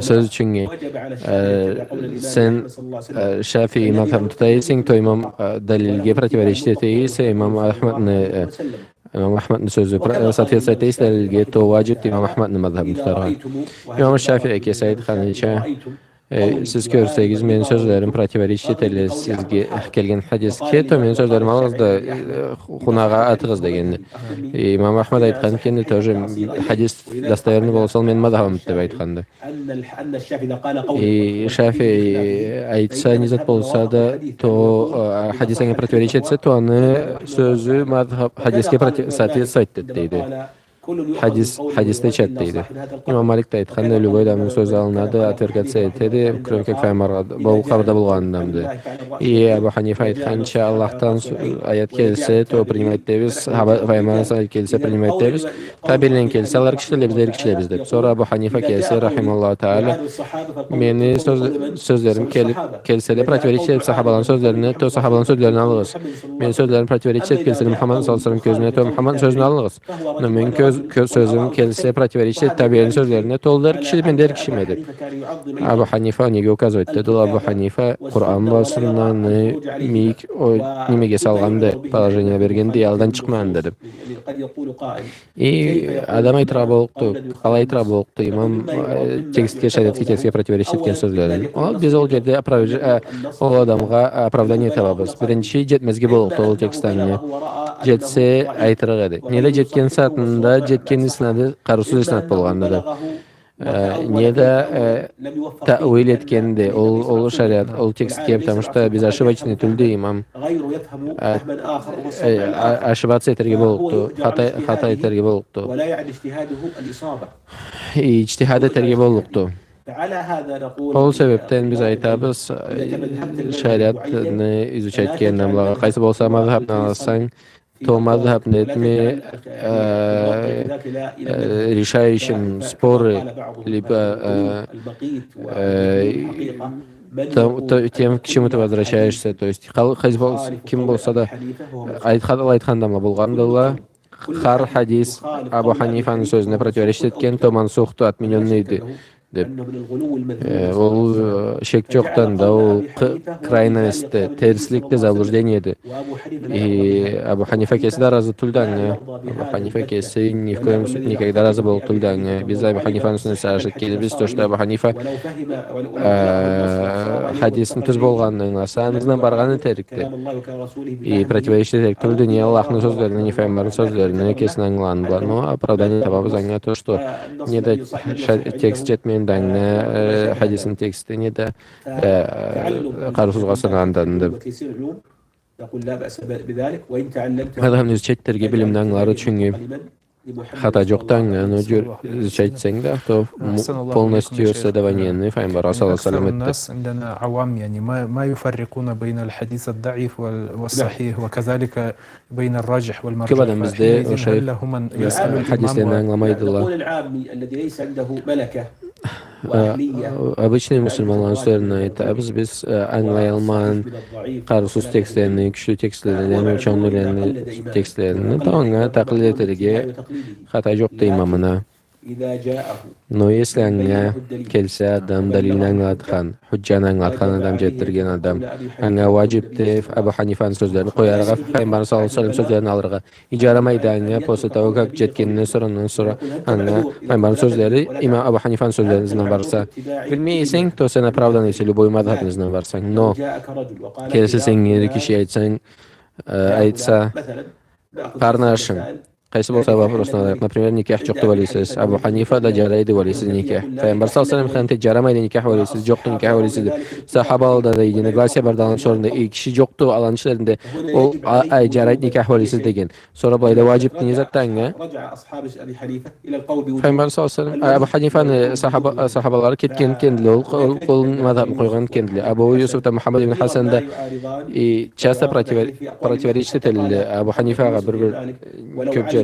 Сёз ючюн, э, сен, э, шафии мазхабны тута эсенг, то имам, э, далилге противоречить эте эсе, имам Ахмадны, э, имам Ахмадны сёзю про-, э, соответствовать эте эсе далилге, то уаджибди имам Ахмадны мазхабны тутаргъа. Имам Шафии кеси айтханыча, э, сиз кёрсегиз, мени сёзлерим противоречить этелле сизге келген хадисге, то мени сёзлерими алыгъыз да, э, ху-, хунагъа атыгъыз дегенди. Э, имам Ахмад айтхан экенди, тоже хадис достоверный болса, ол мени мазхабымды деп айтханды. И Шафии айтса, не зат болса да, то, э, хадис анга противоречить этсе, то аны сёзю мазхаб, хадисге проти-, соответствовать этеди, дейди. Хадис, хадисде чат, дейди. Имам Малик да айтханды, любой адамны сёзю алынады, отвергаться этеди, кроме как Файгъамбаргъа, бу къабырда болгъан адамды. И Абу Ханифа айтханча, Аллахдан су-, аят келсе, то принимать этебиз, сахаба-, Файгъамбардан келсе, принимать этебиз, табиинледен келсе, алар кишиле, биз да эр кишилебиз деп. Сора Абу Ханифа келсе, рахималлаху таала, мени сёз-, сёзлерим келип, келсе да противоречить этип сахабаланы сёзлерине, то сахабаланы сёзлерин алыгъыз. Мени сёзлерим противоречить этип келсе да Мухаммад саллаллаху алейхи ва саллам кёзюне, то Мухаммадны сёзюн алыгъыз. Но мени кёз-, кёз-, сёзюм келсе противоречить этип табиинлени сёзлерине, то ол да эр кишиди, мен да эр кишиме деп. Абу Ханифа неге указывать этеди? Ол Абу Ханифа Къуран басындан, э, мийик, о, немеге салгъанды, положениеге бергенди, алдан чыкъмагъанды деп. И адам айтыргъа боллукъду, къалай айтыргъа боллукъду, имам, э, текстге, шариатский текстге противоречить этген сёзлерин. Ол, биз ол джерде оправ-, э, ол адамгъа оправдание табабыз. Биринчи, джетмезге боллукъду ол текст анга. Джетсе, айтырыкъ эди. Неда джетген сагъатында, джетген иснады, къарыусуз иснад болгъанды да. Э, неда, э, таъвил этгенди, ол, ол шариат, ол текстге, потому что биз ошибочный тюлдю, имам. Э, э, а-, ошибаться этерге боллукъду, хата, хата этерге боллукъду. И иджтихад этерге боллукъду. Ол себепден биз айтабыз, э, шариатны изучать этген адамлагъа, къайсы болса мазхабны алсанг, то мазхабны этме, э, э, решающим споры, либо, э, э, то-, то-, тем, к чему ты возвращаешься, то есть, хал-, хыз бол-, ким болса да, айтхан, айтхан адамла болгъандыла, хар хадис Абу Ханифаны сёзюне противоречить этген, то мансухду, отменённыйды деп. Э, ол, э, шек джокъду анда, ол к-, крайность, терсликди, заблуждениеди. И Абу Ханифа кеси да разы тюлдю анга. Абу Ханифа кеси ни в коем случае никогда разы боллукъ тюлдю анга. Биз Абу Ханифаны юсюне сагъыш этгенибиз, то, что Абу Ханифа, э, хадисни тюз болгъанын англаса, аны ызындан баргъан этерикди. И противоречить этерик тюлдю ни Аллахны сёзлерине, ни Файгъамбарны сёзлерине, кесини ангылагъаны бла. Но оправдание табабыз анга, то, что неда ша-, текст джетмегенди анга, э, хадисни тексти, неда, э, къарыусузгъа санагъанды деп. Адам изучать этерге билимни англар ючюн. Хата джокъду анга, но джюр-, изучать этсенг да, то му-, полностью следованиени Файгъамбаргъа саллаллаху алейхи ва саллам этди. أكثر الناس عندنا عوام، يعني، ما، ما يفرقون بين الحديث الضعيف وال-، والصحيح، وكذلك بين الراجح والمرجوح. Кёп адам бизде فحينئذ ошо, هل لهم أن يسألوا الإمام хадислени و- ангыламайдыла. Э, обычный муслиманланы сёзлерине айтабыз биз, э, ангылаялмагъан къарыусуз текстлени, кючлю текстлени, учёныйланы текстлерини, то анга такълид этерге хата джокъду имамына. Но если анга келсе адам, далилни ангылатхан, худжаны ангылатхан адам, джетдирген адам, анга уаджибди Абу Ханифаны сёзлерин къояргъа, Файгъамбарны саллаллаху алейхи ва саллам сёзлерин алыргъа. И джарамайды анга, после того как джетгенинден сора, андан сора анга Файгъамбарны сёзлери, имам Абу Ханифаны сёзлерини ызындан барса. Билмей эсенг, то сен оправданныйса любой мазхабны ызындан барсанг. Но келсе сеннге эр киши айтсанг, э, айтса, къарнашым, къайсы болса вопросну алайыкъ, например, никях джокъду деп алайыкъ сиз. Абу Ханифа да джарайды деп алайыкъ сиз никях. Файгъамбар саллаллаху алейхи ва саллам айтхан, джарамайды никях деп алайыкъ сиз, джокъду никях деп алайыкъ сиз деп. Сахабала да дейди, негласия барды аланы сора, э, киши джокъду, аланы ичлеринде. Ол, а, ай, джарайды никях деп алайыкъ сиз деген. Сора былайда уаджиб не затды анга? Файгъамбар саллаллаху алейхи ва саллам, а, Абу Ханифаны сахаба-, сахабалары кетген экендиле, ол, ол, ол мазхабны къойгъан экендиле. Абу Юсуф да, Мухаммад ибн Хасан да, и часто противор-, противоречить этелле Абу Ханифагъа бир-бир кёп джерде.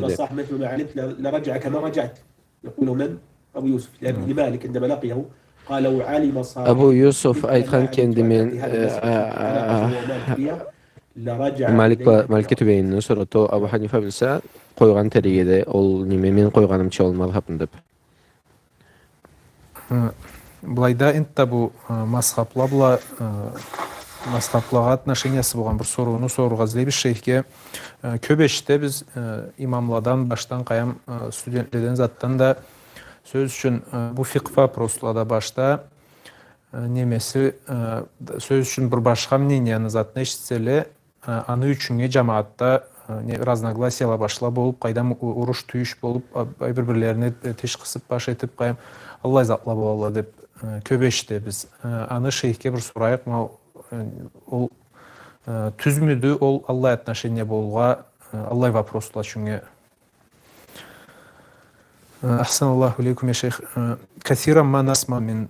يقول من؟ أبو يوسف. لأن لمالك عندما لقيه قال: "لو علم صاحبك مثل ما علمت على هذه الساعة وما أنا فيها لرجع إليك". Малик бла-, Маликге тюбегенин сорады, то Абу Ханифа билсе, къойгъан этерик эди ол неме, мен къойгъанымча ол мазхабны деп. Э, былайда энтда бу, э, мазхабла бла, э, мазхаблагъа отношениясы болгъан бир сорууну сорургъа излейбиз шейхге. Э, кёб эшитебиз, э, имамладан, башдан къайдам, э, студентледен затдан да, сёз ючюн, э, бу фикъх вопрослада башда, э, немеси, э, сёз ючюн бир башха мненияны затны эшитселе, э, аны ючюннге джамагъатда, э, не, разногласияла башла болуб, къайдам у-, уруш-тюйюш болуб, а, бир-бирлерине, э, тиш къысыб, баш этиб, къайдам, аллай затла болалла деб, э, кёб эшитебиз. Э, аны шейхге бир сорайыкъ, ма, э, ол, э, тюзмюдю, ол аллай отношения болургъа, э, аллай вопросла ючюннге. أحسن الله إليكم يا شيخ. كثيرا ما نسمع من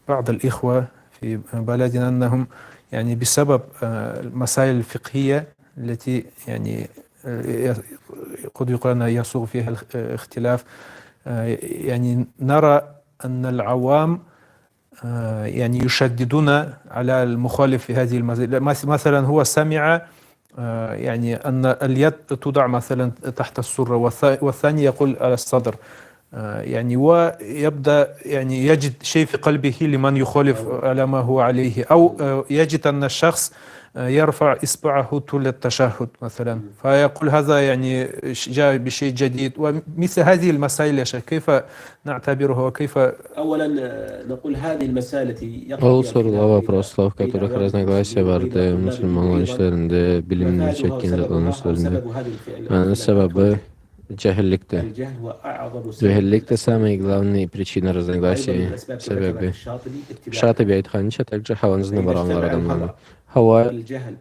بعض الإخوة في بلدنا أنهم، يعني، بسبب المسائل الفقهية التي، يعني، قد يقال أنها يسوغ فيها الاختلاف، يعني، نرى أن العوام آه، يعني، يشددون على المخالف في هذه المسألة. مث-، مثلًا، هو سمع، آه، يعني، أن اليد توضع، مثلًا، تحت السرة، والث-، والثاني يقول على الصدر. آه، يعني، ويبدأ، يعني، يجد شيء في قلبه لمن يخالف على ما هو عليه، أو، آه، يجد أن الشخص، آه، يرفع إصبعه طول التشهد، مثلًا. فيقول هذا، يعني، ش-، جاء بشيء جديد. ومثل هذه المسائل، يا شيخ، كيف نعتبره وكيف؟ أولًا، آه، نقول هذه المسائل التي يقع فيها الخلاف بين، بين أهل العلم والمسلمين وطلاب العلم أيضًا، مفادها هو سبب هذه الفعل التي يقع فيها الخلاف. الجهل هو أعظم سبب. Аны сабабы джахилликди. Джахилликди самый главный причина разногласий, себеби. Шатыби айтханыча, также хауа ызына баргъанла адамланы. Хауа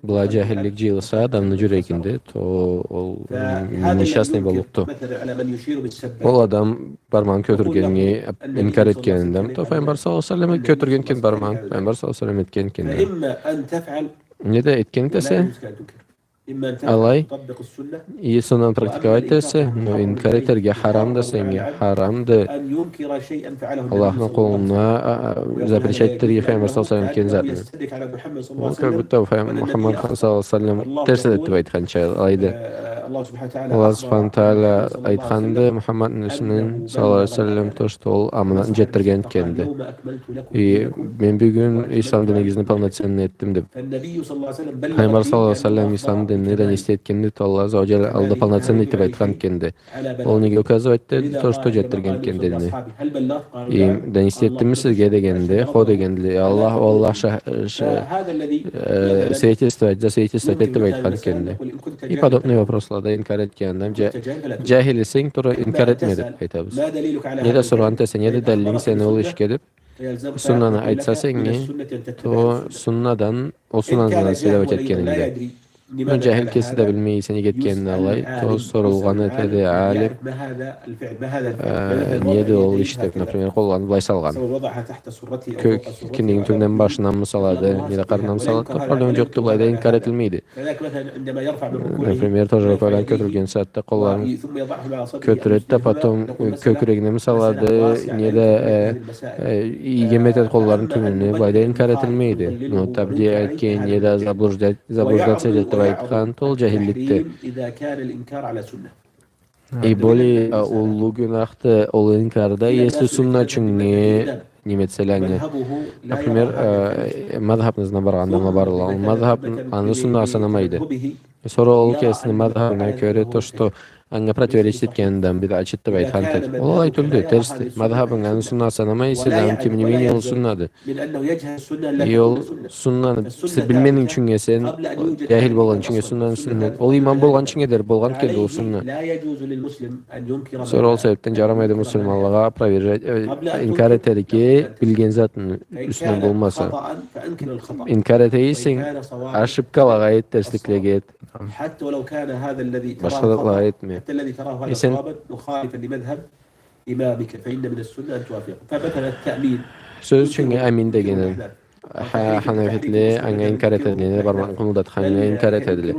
бла джахиллик джыйылса адамны джюрегинде, то ол несчастный боллукъду. Ол адам бармагъын кётюргеннге инкар этген адам, то Файгъамбар саллаллаху алейхи ва саллам кётюрген экен бармагъын, Файгъамбар саллаллаху алейхи ва саллам этген экен да. Неда этген этесе, алай, и суннаны практиковать этесе, но инкар этерге харамды сеннге, харамды. Аллахны къулуна, а, а, запрещать этерге Файгъамбар саллаллаху алейхи ва саллам этген затны. Ол как будто Файгъам-, Мухаммад саллаллаху алейхи ва саллам терс этди деб айтханча, алайды. Аллах субхана тагъала айтханды Мухаммадны юсюнден саллаллаху алейхи ва саллам, то, что ол аманатны джетдирген этгенди. И мен бюгюн ислам динигизни полноценный этдим деб. Файгъамбар саллаллаху алейхи ва саллам ислам динни донести этгенди, то Аллах азза ва джалла алда полноценный этиб айтхан этгенди. Ол неге указывать этеди, то, что джетдирген этгенди динни. И донести этдимми сизге дегенде, хо дегенди. Аллах, Аллах ша-, ша-, э, свидетельствовать, засвидетельствовать этиб айтхан этгенди. И подобный вопрослада инкар этген адам, джа-, джахил эсенг, тура инкар этме деб айтабыз. Неда соргъан этесе, неда далилинг сени ол ишге деб, суннаны айтса сеннге, то суннадан, ол суннаны следовать этгенинг да. Но джахил кеси да билмей эсе неге этгенин алай, то сорулгъан этеди алим, э, неди ол иш деб, например, къолларын былай салгъан. Кёк-, киндигини тюбюнден башынамы салады, неда къарнынамы салады, то проблема джокъду, былайда инкар этилмейди. Например, тоже рукуланы кётюрген сагъатда къолларын кётюреди да, потом, э, кёкюрегинеми салады, неда, э, э, ийгеми этеди къолларыны тюбюне, былайда инкар этилмейди. Но табдиъ этген, неда заблужда-, заблуждаться этеди деб айтхан, то ол джахилликди. И более, а, уллу гюнахды ол инкарда, если сунна ючюннге неме этселе анга. Например, э, мазхабны ызына баргъан адамла барла. Ол мазхаб аны суннагъа санамайды. Сора ол кесини мазхабына кёре то, что анга противоречить этген адам бидъатчыды деб айтхан этеди. Ол алай тюлдю, терсди. Мазхабынг аны суннагъа санамай эсе да, тем не менее ол суннады. И ол суннаны, сен билмегенинг ючюннге сен, джахил болгъан ючюннге суннаны юсюнден. Ол имам болгъан ючюннге дери болгъан этгенди ол сунна. Сора ол себебден джарамайды муслиманлагъа опровержать, э, инкар этерге билген затны юсюнден болмаса. Инкар эте эсенг, ошибкалагъа эт, терсликлеге эт. Башха затлагъа этме. Эсен Сёз ючюн, амин дегенин. Ха-, ханафитле анга инкар этедиле, бармагъын къымылдатханнга инкар этедиле.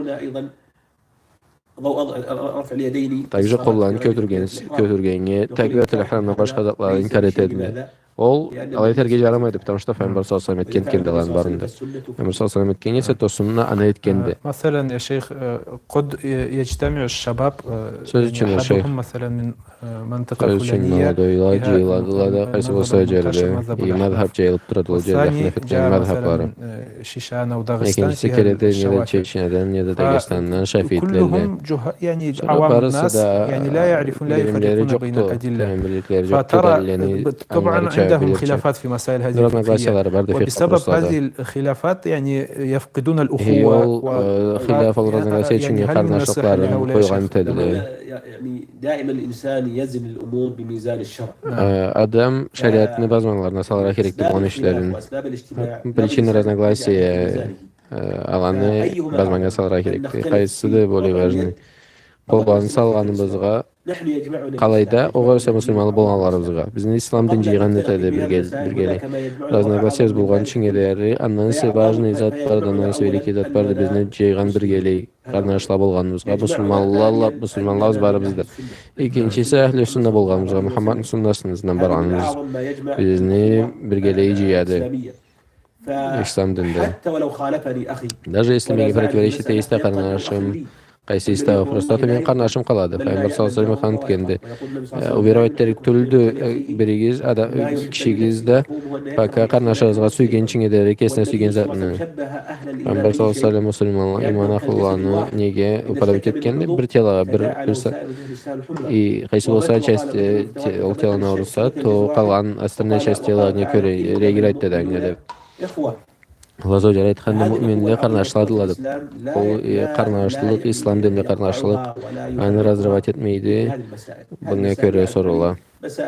Также къолларын кётюрген, кётюргеннге, такбиратуль ихрамдан башха затлагъа инкар этедиле. Ол алай этерге жарамайды, потому что Файгъамбар саллаллаху алейхи ва саллам этген этгенди аланы барын да. Файгъамбар саллаллаху алейхи ва саллам этген эсе, то сунна аны этгенди. Э, масалан, я шейх, э, къуд, э, яджтамиу шабаб, э, сёз ючюн, я шейх, сёз ючюн, молодойла джыйыладыла да, къайсы болса джерде, и мазхаб джайылыб турады ол джерде, ханефитлени мазхаблары. Экинчиси келеди неда Чечнядан, неда Дагестандан, шафиитледен. Сора барысы да билимлери джокъду, билимлери джокъду, далиллени. Разногласиялары барды фикъх вопрослада. И ол, э, хилаф, ол разногласия ючюн къарнашлыкъларын къойгъан этедиле. Э, адам шариатны базманларына салыргъа керекди болгъан ишлерин. Причина разногласия, э, аланы базманнга салыргъа керекди. Къайсысы да более важный. Къолларын салгъаныбызгъа, къалайда огъесе муслиманлы болгъанларыбызгъа. Бизни ислам дин джыйгъан этеди бирге-, биргелей. Разногласиябыз болгъан ючюн эди, андан эсе важный зат барды, андан эсе великий зат барды, бизни джыйгъан биргелей. Къарнашла болгъаныбызгъа, муслиманла-, муслиманлабыз барыбыз да. Экинчиси, ахлю сунна болгъаныбызгъа, Мухаммадны суннасындан баргъаныбыз бизни биргелей джыяды ислам динде. Даже если меннге противоречить эте эсе да къарнашым, къайсы эсе да вопросда, то мени къарнашым къалады. Файгъамбар саллаллаху алейхи ва саллам айтхан этгенди. Э, уверовать этерик тюлдю, э, биригиз, ада-, э, кишигиз да, пока къарнашыгъызгъа сюйгенчинге дери кесине сюйген затны. Файгъамбар саллаллаху алейхи ва саллам муслиманла, иман ахлуланы неге уподобить этгенди? Бир телагъа, бир, бир са-, и къайсы болса часть, э, те-, ол теладан ауруса, то къалгъан остальная часть тела не кёре, реагировать этеди анга деб. Аллах Азза ва Джалла айтханды, муъминле къарнашладыла деб. Ол, э, къарнашлыкъ, ислам динде къарнашлыкъ, аны разрывать этмейди. Бунга кёре сорула.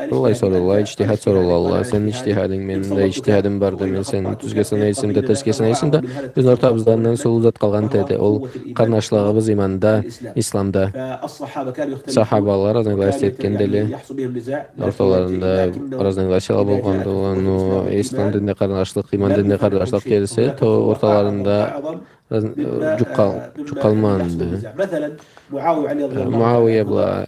Быллай сорула, иджтихад сорула. Сени иджтихадынг, мени да иджтихадым барды. Мен сени тюзге санай эсем да, терсге санай эсем да, бизни ортабызда андан эсе уллу зат къалгъан этеди. Ол къарнашлыгъыбыз иманда, исламда. Сахабала разногласия этгендиле. Орталарында разногласияла болгъандыла, но ислам динде къарнашлыкъ, иман динде къарнашлыкъ келсе, то орталарында раз-, э, джукъ къал-, джукъ къалмагъанды. Э, Муауия бла,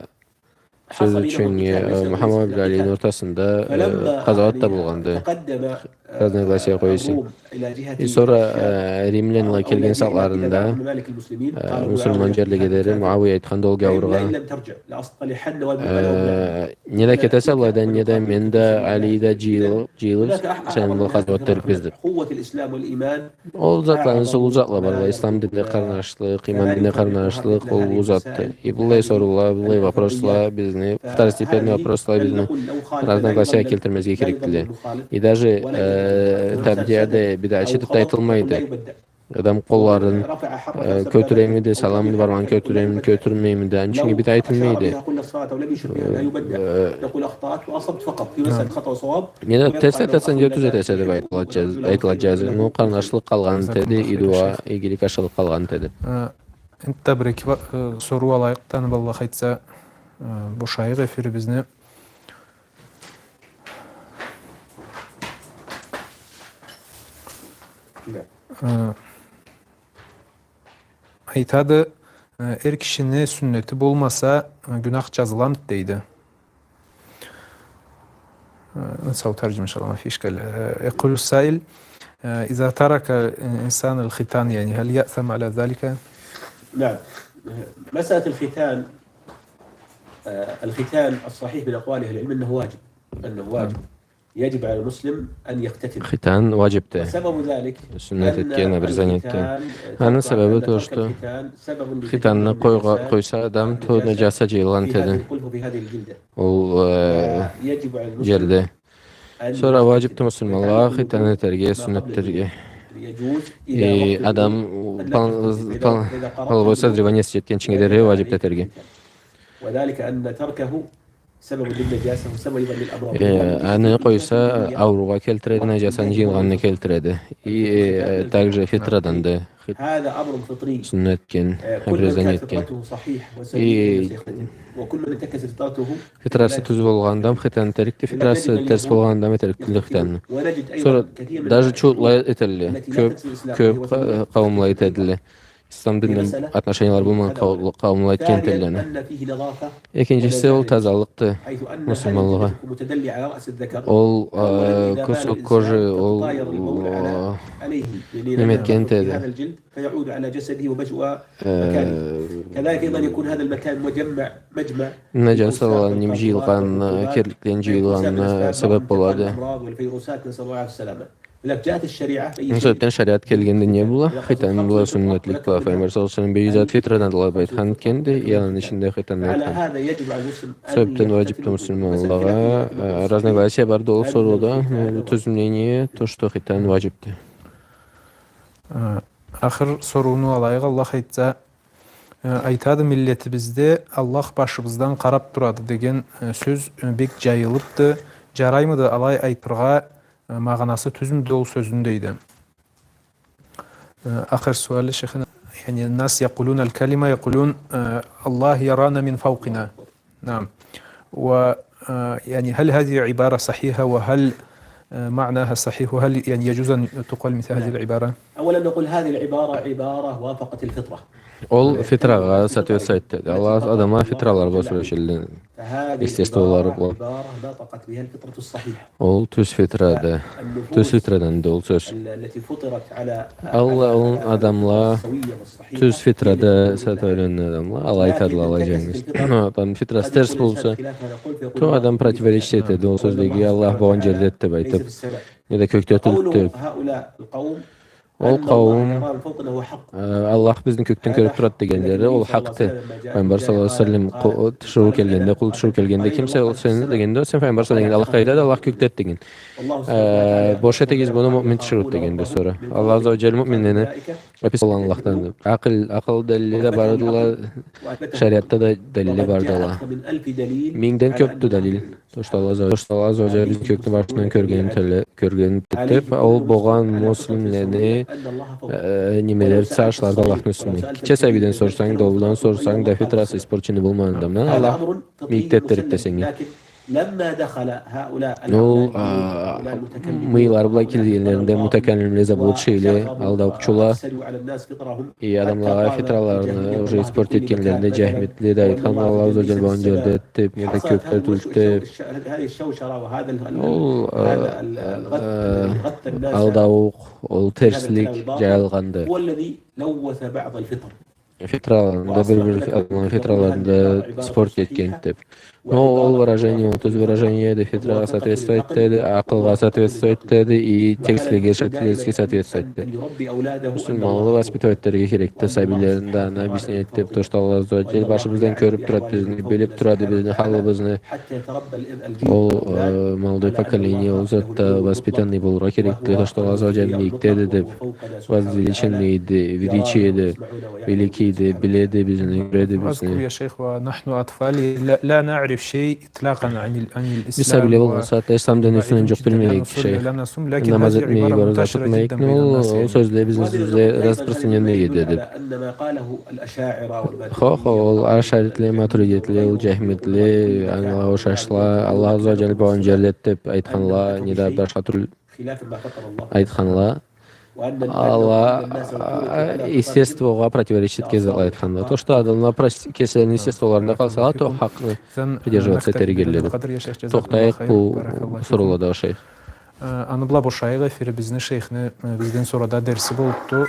сёз ючюн, э, Мухаммад бла Алини ортасында, э, къазауат да болгъанды. Разногласия къойса. И сора, э, римлянла келген сагъатларында, э, муслиман джерлеге дери Муауия айтханды ол гяуургъа, э, неда кетесе былайдан, неда мен да, Али да джыйыл-, джыйылыб, сени бла къазауат этерикбиз деб. Ол затланы, ол затла барла, ислам динде къарнашлыкъ, иман динде къарнашлыкъ, ол уллу затды. И быллай сорула, быллай вопросла бизни, второстепенный вопросла бизни разногласия келтирмезге керекдиле. И даже, э, табдиа да бидъатчы деб да айтылмайды. Адам къолларын, э, кётюремиди, саламды, бармагъын кётюремиди, кётюрмеймиди, аны ючюн бидъа айтылмайды. Э, неда терс этесе, неда тюз этесе деб айтыла джаз-, айтыла джазы. Ну, къарнашлыкъ къалгъан этеди, и дуа, игилик ашхылыкъ къалгъан этеди. Э, энтда бир эки ва-, э, соруу алайыкъ да, аны бла Аллах айтса, э, бошайыкъ эфирибизни. Э, Айтады, э, эр кишини сюннети болмаса, э, гюнах джазыламыды, дейди. Э, نسأل ترجمة إن شاء الله، ما في إشكال. Э, يقول السائل، э، إذا ترك الإنسان الختان، يعني، هل يأثم على ذلك؟ نعم. مسألة الختان، آه، الختان الصحيح من أقوال أهل العلم أنه واجب. أنه واجب. نعم. يجب على المسلم أن يختتن. Хитан ваджибди. وسبب ذلك أن الختان ترك الختان سبب لنجاسة الجلد. Аны себеби то, что хитанны къойгъа-, къойса адам, то наджаса джыйылгъан этеди. في هذه الجلدة. Ол, э, ويجب على المسلم أن يختتن. Сора ваджибди муслиманлагъа хитан этерге, сюннетди этерге. Э, адам пол-, пол-, половое созревание джетгинчинге дери ваджибди этерге. وذلك أن تركه سبب للنجاسة وسبب أيضا للأمراض. Э, аны къойса, ауруугъа келтиреди, наджасаны джыйылгъанына келтиреди. И, э, также фитраданды. Хит-, هذا أمر فطري. Сюннетден, э, كل من كانت فطرته صحيحة وسليمة فسيختتن. وكل من انتكست فطرته فلا. Фитрасы тюз болгъан адам хитан этерикди, фитрасы терс болгъан адам этерик тюлдю хитанны. Сора даже чуутла этедиле. Кёб, кёб къа-, къауумла этедиле. Ислам динден отношениялары болмагъан къау-, къауумла этген этедиле аны. Экинчиси, ол тазалыкъды, муслиманлыгъы. Ол, э, кусок кожи, ол, э, неме этген этеди. Э, мына джан салгъан неме джыйылгъанына, кирликлени джыйылгъанына себеп болады. Ол себепден шариат келгенде не бола? Хыйтан бла сюннетлик бола. Файгъамбар саллаллаху алейхи ва саллам бейт зату фитрадан алай айтхан этгенди, и аны ичинде хыйтан да айтхан. Ол себепден ваджибди муслиманлагъа, э, разногласия барды ол соруда, но бу тюз мнение, то, что хыйтан ваджибди. Э, ахыр сорууну алайыкъ, Аллах айтса, э, айтады, миллетибизде Аллах башыбыздан къарап турады деген, э, сёз, э, бек джайылыпды. Джараймыды алай айтыргъа, э, магъанасы тюзмюдю ол сёзню, дейди. Э, ахыр суалы, шейхина, يعني الناس يقولون الكلمة، يقولون، э, الله يرانا من فوقنا. نعم. و، آه، يعني، هل هذه العبارة صحيحة، وهل، آه، معناها صحيح، وهل، يعني، يجوز أن تقال مثل هذه العبارة؟ أولاً نقول هذه العبارة عبارة وافقت الفطرة. Ол фитрагъа соответствовать этеди. Аллах адамла фитралары бла сёлешелле, естестволары бла. Ол тюз фитрады. Тюз фитраданды ол сёз. Аллах ол адамла тюз фитрада сотворённый адамла, алай айтадыла, алай джангыз. Адам фитрасы терс болса, то адам противоречить этеди ол сёзлеге, Аллах болгъан джерде эт деп айтып, неда кёкде тюлдю деп. Ол къауум, э, Аллах бизни кёкден кёрюп турады дегенлери, ол хакъды. Файгъамбар саллаллаху алейхи ва саллам къу-, тиширыу келгенде, къул тиширыу келгенде, кимсе ол сени дегенде, сен Файгъамбар саллаллаху алейхи ва саллам дегенде, Аллах къайдады, Аллах кёкдеди деген. Э, бош этигиз муну, муъмин тиширыуду дегенди сора. Аллах азза ва джалла муъминлени описать этген Аллахдан. Акъыл, акъыл далили да бардыла, шариатда да далили бардыла. Мингден кёпдю далил. То, что Аллах азза, то, что Аллах азза ва джалла бизни кёкню башындан кёргенин тиле-, кёргенин тилеп, ол болгъан муслимлени, э, немелери, сагъышлары да Аллахны юсюнден. Кичи сабийден сорсанг да, уллудан сорсанг да, фитрасы испорченный болмагъан адамдан Аллах мийикде этдирикди сеннге. Ол, а, мыйлары бла келгенлеринде мутакаллимле, заблудшийле, алдаучула, и адамлагъа фитраларыны уже испортить этгенлеринде, джахмитле да айтхан, Аллах азза ва джалла болгъан джерде эт деп, неда кёкде тюлдю деп. Ол, а, а, алдаукъ, ол терслик джайылгъанды. Фитраларында, бир-бир адамланы фитраларында испортить этген деп. Но ол выражение, ол тюз выражение эди, фитрагъа соответствовать этеди, акъылгъа соответствовать этеди, и текстлеге, текстлеге соответствовать этеди. Муслиманланы воспитывать этерге керекди, сабийлерин да аны объяснять этип, то, что Аллах азза ва джалла башыбыздан кёрюп турады бизни, билип турады бизни, халыбызны. Ол, э, молодой поколение, ол затда воспитанный болургъа керекди, то, что Аллах азза ва джалла мийикдеди деп, возвеличенныйди, величиеди, великийди, биледи бизни, кёреди бизни. أذكر يا شيخ، ونحن أطفال لا، لا نعرف شيء إطلاقاً عن ال-، عن الإسلام. Биз сабийле болгъан сагъатда ислам дин юсюнден джукъ билмей эдик киши. Намаз этмей, ораза тутмай эдик, но ол сёзле бизни юсюбюзде распространённый эди деп. Хо, хо, ол ашаритле, матуридитле, ол джахмитле, анга ушашла, Аллах азза ва джалла болгъан джерде эт деп айтханла, неда башха тюрлю айтханла. Аллах, а, естествогъа противоречить этген затла айтханла. То, что адамла прос-, кеслерини естестволарында къалсала, то хакъны придерживаться этерик эдиле. Тохтайыкъ бу соруулада, шейх. Э, аны бла бошайыкъ эфирибизни, шейхни, э, бизден сора да дерси болупду.